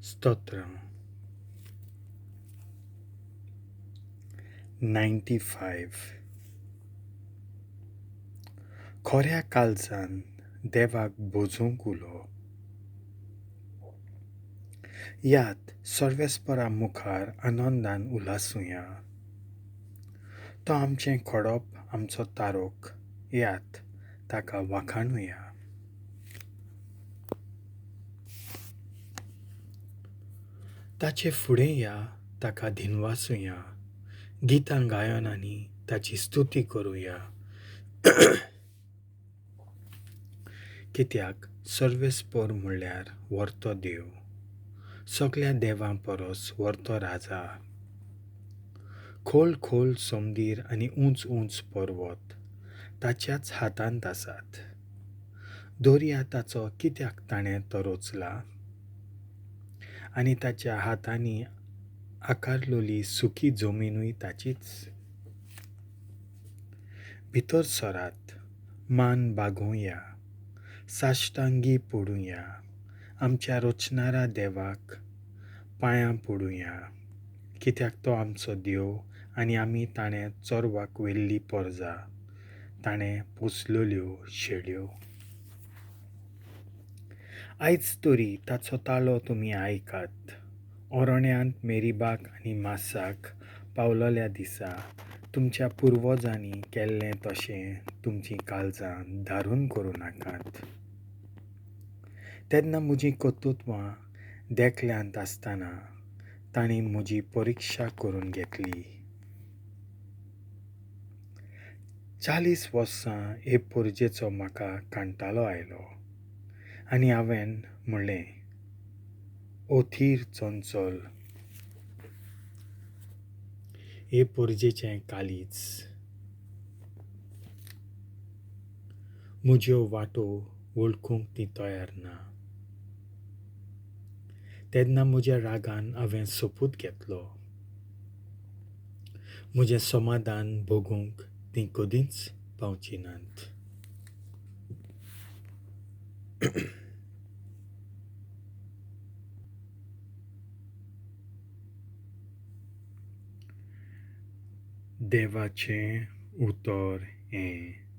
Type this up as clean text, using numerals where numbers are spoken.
स्तोत्रां. 95. खऱ्या काळजान देवाक भजूंक उलो. यात सर्वेस्परा मुखार आनंदान उल्हासुया. तो आमचें खडप, आमचो तारोक, यात ताका वाखाणुया. ताचे फुडें या, ताका धिनवासुया, गितां गायन आनी ताची स्तुती करुया. कित्याक सर्वेस्पर म्हणल्यार व्हरतो देव, सगळ्या देवां परस व्हरतो राजा. खोल खोल समदीर आनी उंच उंच पर्वत ताच्याच हातांत आसात. दर्या ताचो कित्याक ताणें तो रचला आनी ताच्या हातांनी आकारलोली सुकी जमिनूय ताचीच. भितर सरात, मान बागोवया, साश्टांगी पडुया, आमच्या रचणारा देवाक पांयां पडुया. कित्याक तो आमचो देव आनी आमी ताणें चोरवाक व्हेल्ली परजा, ताणें पोसलेल्यो शेळ्यो. आयज तरी ताचो ताळो तुमी आयकात. अरण्यांत मेरीबाक आनी मासाक पावलोल्या दिसा तुमच्या पुर्वजांनी केल्लें तशें तुमचीं काळजां धारून करूं नाकात. तेन्ना म्हजीं कर्तृत्वां देखल्यांत आसतना तांणी म्हजी परिक्षा करून घेतली. 40 वर्सां हे परजेचो म्हाका कांटाळो आयलो आनी हांवें म्हणलें, अथीर चंचल हे परजेचें काळीज, म्हज्यो वाटो वळखूंक ती तयार ना. तेन्ना म्हज्या रागान हांवें सोपूत घेतलो, म्हजें समाधान भोगूंक तीं कदींच पावची नात. देवाचें उतर हें.